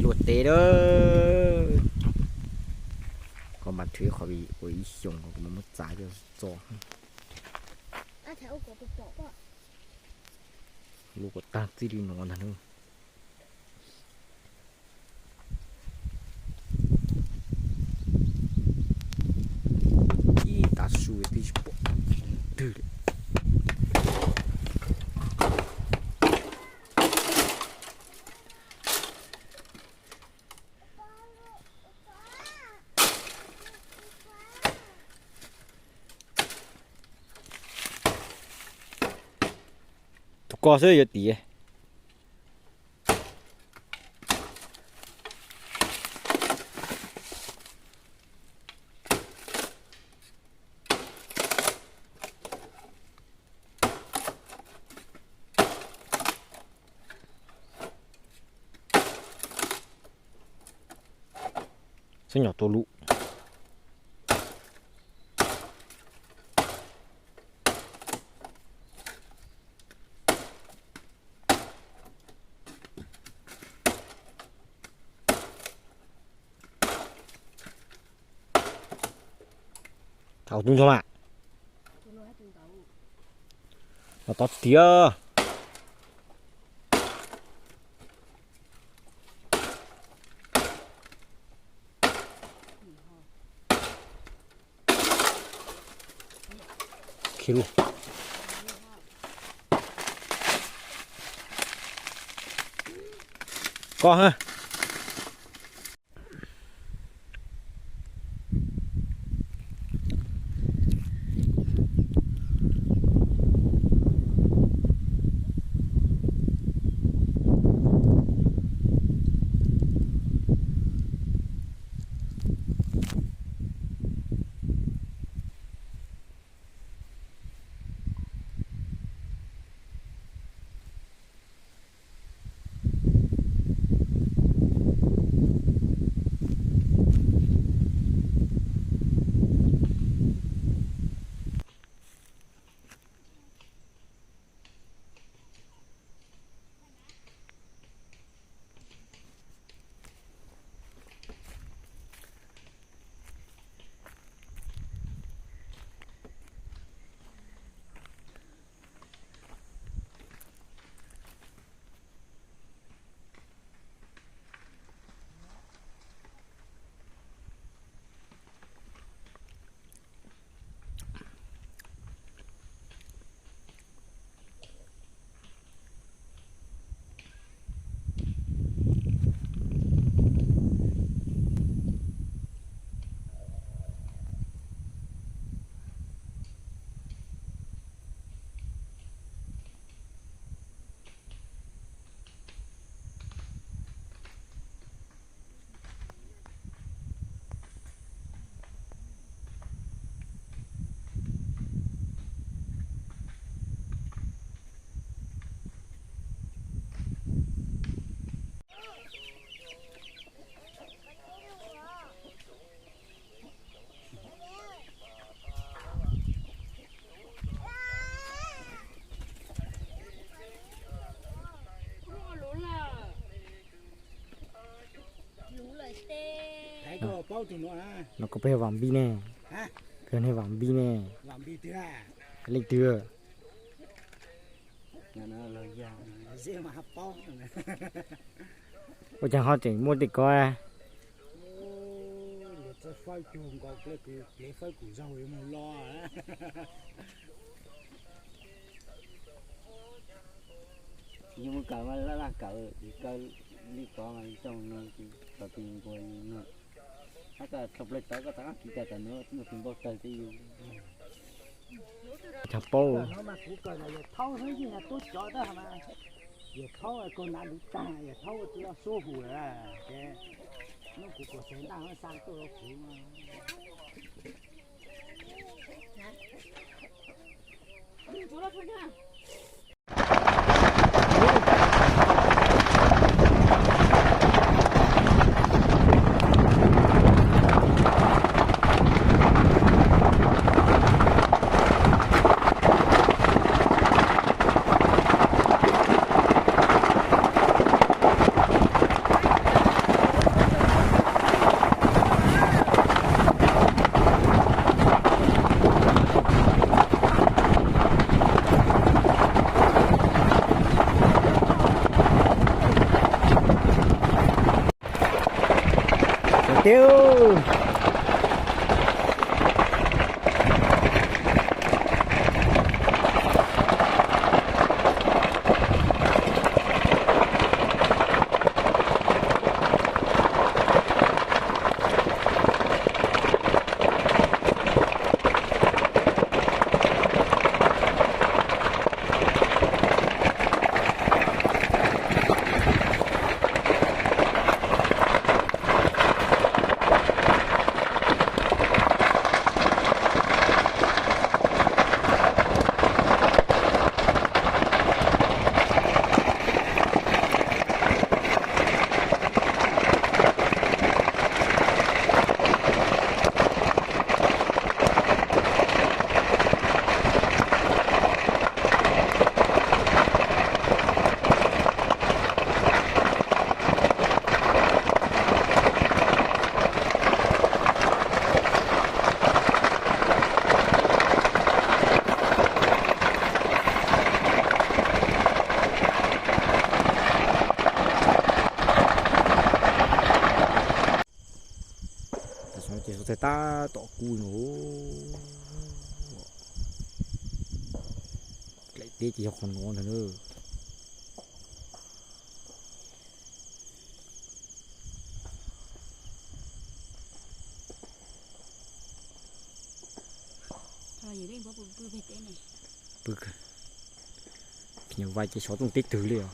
Ua teb lawm. Koj mas tshuav ib qho vim ua ib xyoos kuv mam muab txav coj txo. Lub kuj tag txij li no ntag na. Ib tav su twb tsis pom twg li. Tus ko xwb yuav tiav. Xab nyom tua lub. Thaum tus ntxoog mas. Los tod tiag. Khi lus. Koj ha. No koj peb vam npib ne, koj ne vam npib ne, leej twg? Ua cas ho tseem muaj tej ko? Yus mus kawm mas laj laj kawm, yus kawm li ko mas yus coj mus nug, tau tus nquag yus nug. Hab koj tau plaws tawv koj tau kib kawm tawm nuav, muaj tus npau taws rau yus. Thaum paub. Yawm thaub xwb yeej yog tub cov tab mas, yawm thaub koj nav lwv tag, yawm thaub ua tus loj suab hum lawm ces, hnub kuv kuam xev ntaj hab xa tuaj rau kuv. Teb. Tam sim no ces suav txais tab tom kub no. Daim teb ces yog qhov no ntag na. Pw, phim nyuj vais ces xyov rooj teb twg li os.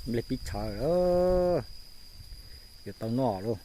Nplej pib tshav, yuav tau noj lauj.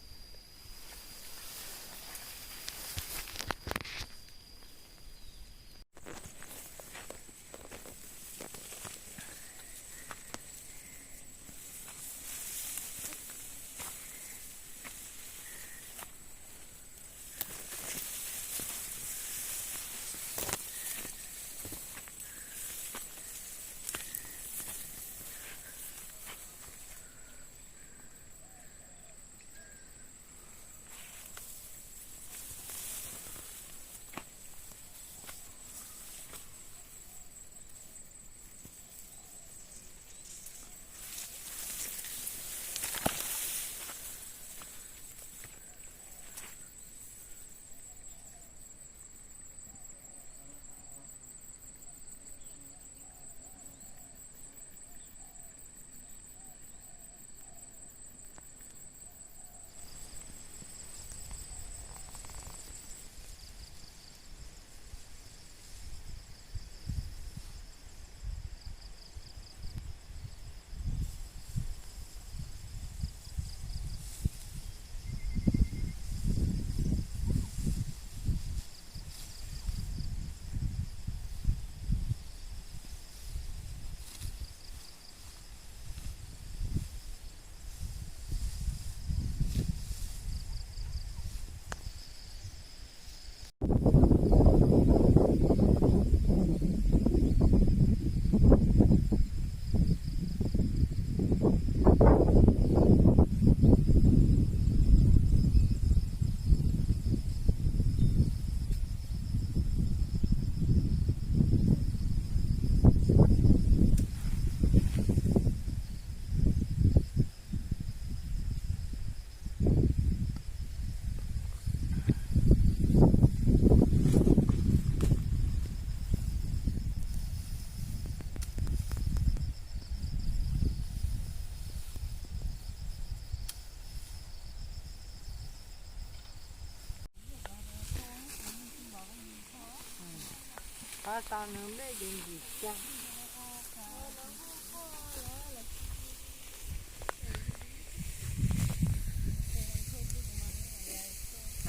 Qhov tau nws nplej ces ntsim cag.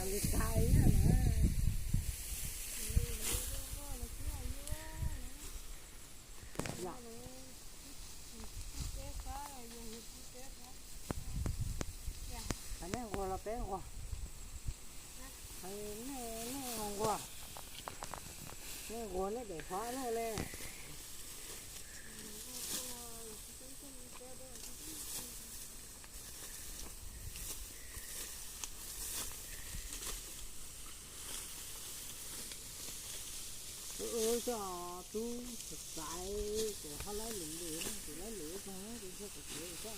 Li tais na. Neb nquag los peb nquag? Nej nquag, nej nquag neb pem xov loj le. Ua coj tub xaiv, kuv ho laib lwm lwm, kuv laib lwm zoo, kuv ntshe kuv txiv xwb.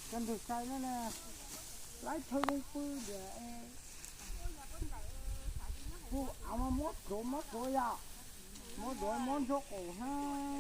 Koj ntug sai na, laib chaw zoo pw tias, kuv av mas muab tsuav muab tsuav yom, muab tsuav muab ntsuab qaum hab.